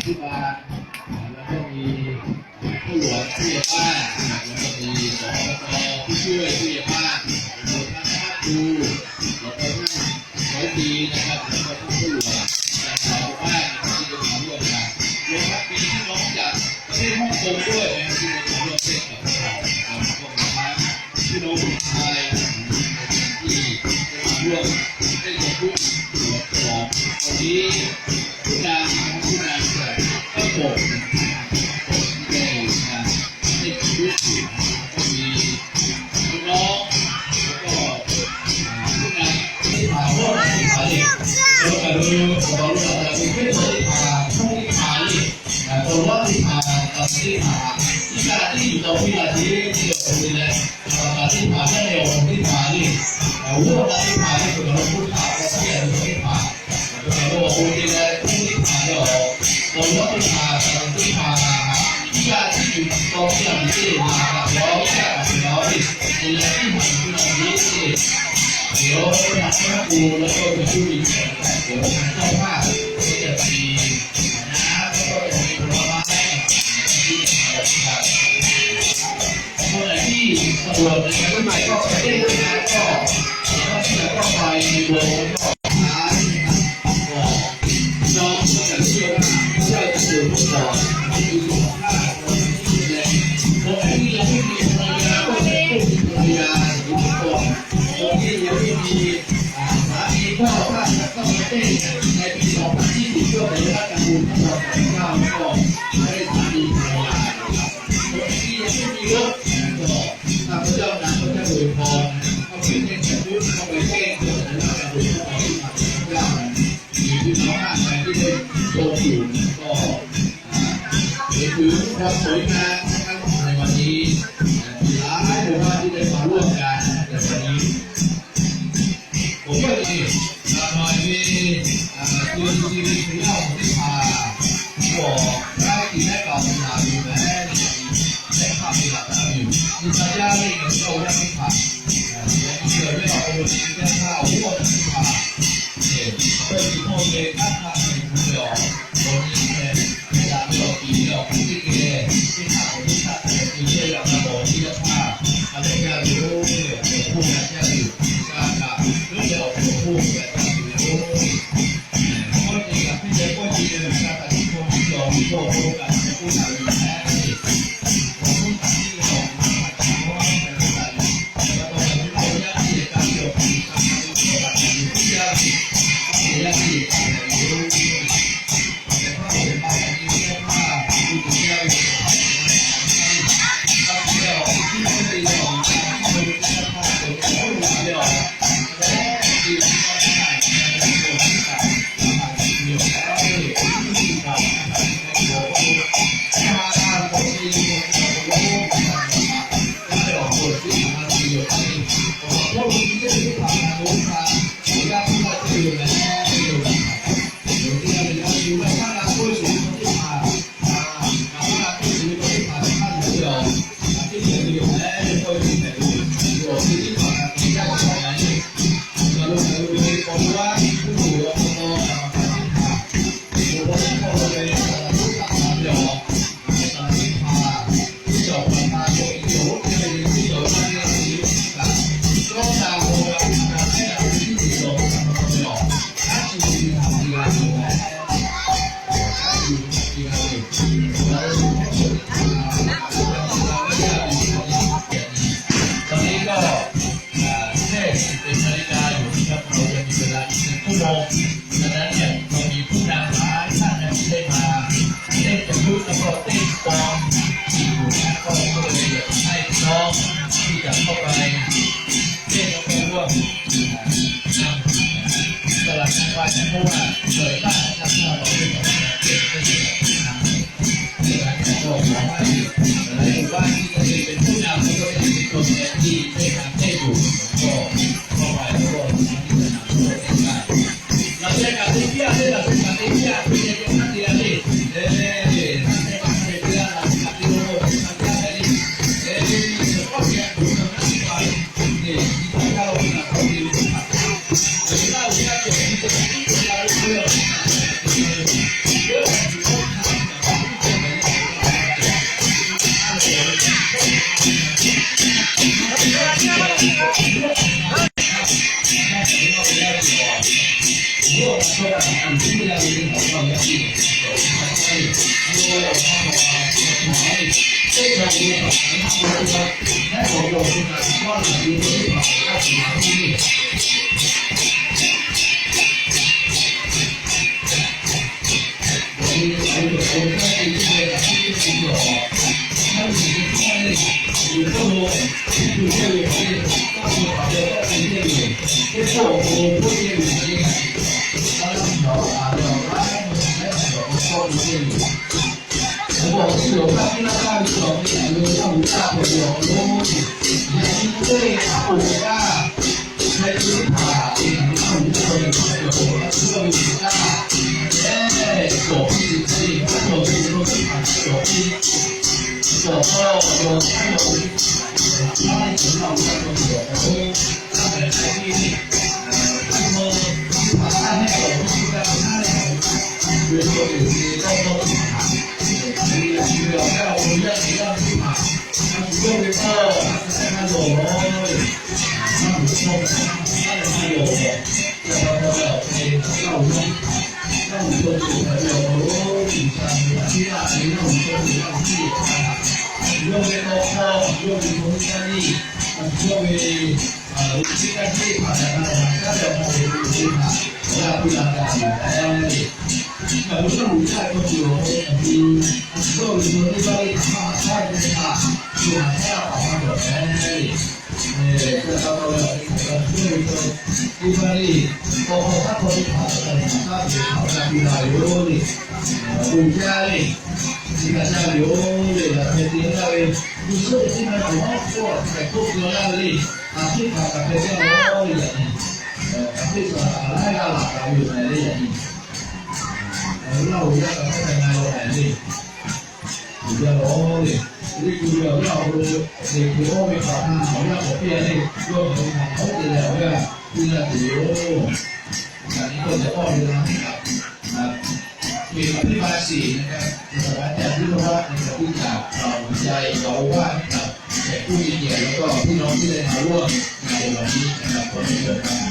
ที่มา แล้วก็มีผู้หลวงผู้ใหญ่บ้าน แล้วก็มีสปป ผู้ช่วยผู้ใหญ่บ้าน รวมทั้งพระครู แล้วก็ท่านร้อยตรีนะครับ แล้วก็ท่านผู้หลวง จากหลายหมู่บ้านนะครับที่ได้มาร่วมงาน รวมทั้งมีพี่น้องจากประเทศฮ่องกงด้วยนะครับที่ได้มาร่วมเต้นกับพวกเรานะครับ รวมทั้งพี่น้องคนไทยที่ได้มาร่วมเต้นกับพวกเรา วันนี้ ผู้นำนะครับ ผู้นำจากฮ่องกงนะครับ ที่ได้มาให้ความรู้นะครับ ก็มีน้องๆ แล้วก็ อ่า ผู้นำที่ผ่านโลกที่ผ่านเลย แล้วก็รู้ของเรารู้จักกันเป็นเพื่อนที่ผ่านช่วงที่ผ่านเลย อ่า ตลอดที่ผ่านตอนที่ผ่านที่การที่อยู่ตรงที่เราที่ที่เราคุยเลย อ่า ที่ผ่านได้เลยที่ผ่านเลย อ่า เรื่องที่ผ่านเลยคือเราพูดผ่านเราเชื่อเรื่องที่ผ่าน เราพูดที่แล้วที่ผ่านเลย ตลอดที่ผ่านที่ผ่านที่การที่อยู่ตรงที่เราที่มาแล้วที่เราที่ในที่ผ่านที่เราที่ เดี๋ยวหลังจากนั้นครูแล้วก็จะพูดอีกอย่างเดี๋ยวทางเจ้าภาพก็จะมีน้ำแล้วก็จะมีผลไม้ที่จะมาบริจาคเท่าไหร่ที่สะดวกในการไปก็ไปได้นะครับ ก็สามารถที่จะเข้าไปในโบสถ์แล้วก็หานะครับ ก็น้องก็จะเชื่อว่าเจ้าจะเดินทางที่มีสุขภาพ คนไหนที่ยังไม่มีภรรยาก็จะได้มีภรรยาหรือมีคน คนที่ยังไม่มี อ่า สามีก็ถ้าจะเข้ามาเต้นในปีสองพันยี่สิบ เพื่อไปรับการบุญพระพรจากพระเจ้าก็จะได้สามีภรรยานะครับ คนที่ยังไม่มีรถก็ข้าพเจ้านำพระเจ้าอวยพรนะครับ เข้าไปเต้นกับพุทธเข้าไปเต้นเพื่อจะได้รับการบุญพระพรที่มาจากพระเจ้านะ หรือพี่น้องท่านใดที่ได้ชมอยู่ก็ เห็นถึงความสวยงามนะครับในวันนี้ หลายหมู่บ้านที่ได้มาร่วมงานในวันนี้ ผมก็ดี หน่อยมี อ่า ตัวจริงๆ ที่เล่าที่ผ่านบอกได้กินได้เปล่าสนามอยู่ไหม ได้ภาพเวลาตามอยู่ มีสัญญาณเรื่องของเราที่ผ่าน เกิดไม่ออกเป็นจริงได้ข้าวร่วมที่ผ่าน เกิดที่พ่อเองตั้งทางเป็นผู้เดียว วันนี้เนี่ย เวลาไม่ออกปีเดียวที่เกที่ผ่านที่ผ่านที่เรียกเราบอกที่จะผ่านอะไรก็รู้เนี่ยเป็นผู้นั้นแค่อยู่การกลับรู้เดียวเป็นผู้แต่จะอยู่รู้ ก็จริงอ่ะพี่เจ๊ก็จริงเลยการตัดสินคนที่ยอมที่โลกโลกอ่ะจะพูดอะไรอยู่แท้ ตอนนี้ก็ อ่า แค่สิบเอ็ดนาฬิกาอยู่นะครับ เรายังมีเวลาอีกหนึ่งชั่วโมง ดังนั้นเนี่ย เรามีผู้นำหลายท่านนะที่ได้มาเต้นจังหวะแล้วก็เต้นกลองอยู่นะ ก็เลยอยากให้น้องที่จะเข้าไปเต้นแล้วก็ร่วม อ่า นำตลาดนัดวันนะ เพราะว่าเกิดบ้านนะครับ ถ้าเราไม่ทำงานเต้นไม่ได้นะครับ ก็ขอให้หลายหมู่บ้านที่ตัวเองเป็นผู้นำ แล้วก็เป็นตัวแทนที่ได้ทำได้อยู่ ก็เข้าไปแล้วก็สามารถที่จะนำตัวเองได้ เราจะกลับไปเที่ยวด้วย เราจะกลับไปเที่ยวด้วย เดี๋ยวท่านเดียวนี่ เอ้ย ท่านได้มาเป็นเพื่อนเรา กลับไปดู ท่านได้นี่ เอ้ย ก็เพียงดูตรงนั้นดีกว่า นี่ ที่ท่านเล่ามา ก็ดี เดี๋ยวเล่าที่ท่านเกิดที่จะคิดเวลาเรื่อง เรื่องของท่าน Awˬ yanˇ awˬ hk'aw lo, teˇ hkui ve awˬ yanˇ awˬ hk'aw lo, teˇ hkui oˇ ve hk'aˬ htaˇ awˬ yanˇ k'awꞈ piˇ a le, yawˇ hk'aˬ ve htaꞈ k'oˆ te leh awˬ g'aˇ piˇ laˇ tuˬ yoˬ. Kaꞈ nyi k'oˆ leh k'awˇ ve la, เป็นวันที่สิบ นะครับ สถานการณ์ที่ว่าในการที่จะเอ่อใจเราว่ากับแขกผู้มีเกียรติแล้วก็พี่น้องที่ได้มาร่วมงานในวันนี้นะครับ ขอเรียนเชิญครับ